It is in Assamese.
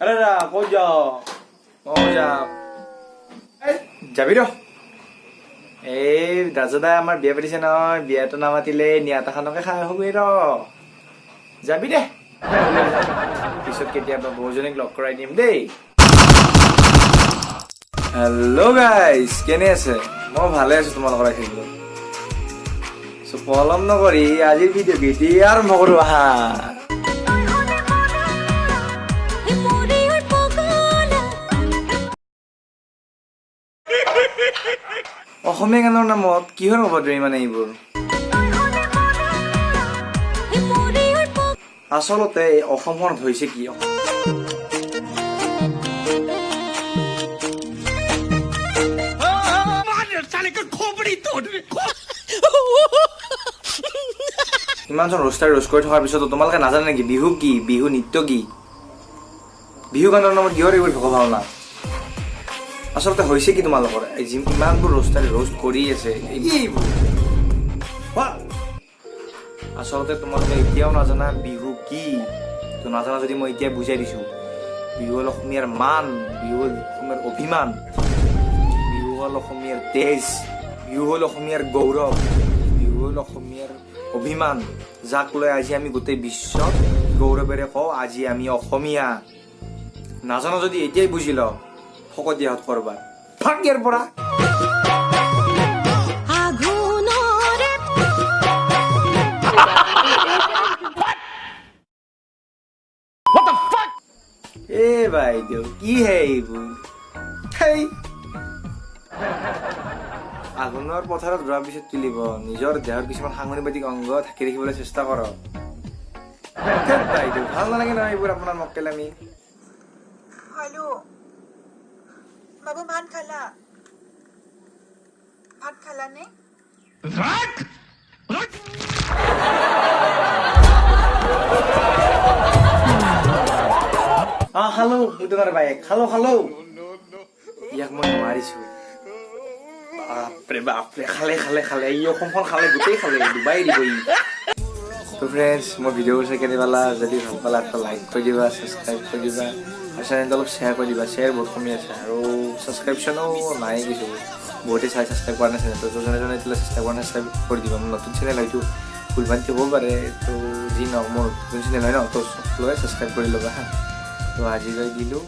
আৰে ৰা, ক'ত যাৱ? মই যাম। এই, যাবি ৰ। এই দাজদাই আমাৰ বিয়া পাতিছে নহয়, বিয়াটো নামাতিলে নিয়াতাখনকে খাই আহোগৈ ৰ। যাবি দে, পিছত কেতিয়াবা বৌজনীক লগ কৰাই দিম দেই। হেল্ল' গাইজ, কেনে আছে? মই ভালে আছো, তোমালোকৰ আশীৰ্বাদত। চ' পলম নকৰি আজিৰ ভিডিঅ' কেইটি আৰম্ভ কৰো আহা। মৰিয়ৰ পগলা। অসমীয়া গানৰ নামত কিহৰ অভদ্ৰামি মানে এইবোৰ? মৰিয়ৰ আচলতে এই অসমখনত হৈছে কি? ইমানজন ৰোষ্টাৰ ৰোষ্ট কৰি থকাৰ পিছতো তোমালোকে নাজানা নেকি বিহু কি, বিহু নৃত্য কি? বিহু গানৰ নামত কিহৰ এইবোৰ ভগভাৱনা? আচলতে হৈছে কি তোমালোকৰ? এই ইমানবোৰ ৰোষ্টাৰ ৰোষ্ট কৰি আছে এইবোৰ। আচলতে তোমালোকে এতিয়াও নাজানা বিহু কি। তো নাজানা যদি মই এতিয়া বুজাই দিছো। বিহু হ'ল অসমীয়াৰ মান, বিহু হ'ল অসমীয়াৰ অভিমান, বিহু হ'ল অসমীয়াৰ তেজ, বিহু হ'ল অসমীয়াৰ গৌৰৱ, বিহু হ'ল অসমীয়াৰ অভিমান, যাক লৈ আজি আমি গোটেই বিশ্বত গৌৰৱেৰে কওঁ আজি আমি অসমীয়া। নাজানো যদি এতিয়াই বুজি ল। ফকতীয়াহঁত কৰবাত ভাগ ইয়াৰ পৰা। আঘোণৰে এ বাইদেউ, কি হে এইবোৰ? হেই, আঘোণৰ পথাৰত ৰোৱাৰ পিছত তুলিব নিজৰ দেহৰ কিছুমান সাংগনিবাদিক অংগ ঢাকি ৰাখিবলৈ চেষ্টা কৰক। ধেৎ বাইদেউ, ভাল নালাগে নহয় এইবোৰ আপোনাৰ মক্কেলামি। হেল্ল' বাবু, ভাত খালা? ভাত খালানে? অ খালো, তোমাৰ বায়েক খালো খালো। ইয়াক মই নোৱাৰিছো। বাপৰে বাপৰে, খালে খালে খালে, ই অসমখন খালে, গোটেই খালে, ডুবাই দিব ই। তো ফ্ৰেণ্ডছ, মোৰ ভিডিঅ'বোৰ চাই কেনে পালা? যদি ভাল পালা এটা লাইক কৰি দিবা, ছাবস্ক্ৰাইব কৰি দিবা আৰু চেনেলটো অলপ শ্বেয়াৰ কৰি দিবা। শ্বেয়াৰ বহুত কমি আছে আৰু ছাবস্ক্ৰিপশ্যনো নাই, কিছু বহুতে চাই ছাবস্ক্ৰাইব কৰা নাই চেনেলটো। তো যোনে যোনে এতিয়ালৈ ছাবস্ক্ৰাইব কৰা নাই, ছাবস্ক্ৰাইব কৰি দিবা। মোৰ নতুন চেনেল হয়তো ভুল ভ্ৰান্তি হ'ব পাৰে, তো যি নহওক মোৰ নতুন চেনেল হয় ন, তো সকলোৱে ছাবস্ক্ৰাইব কৰি ল'বা। হা, তো আজিলৈ দিলোঁ।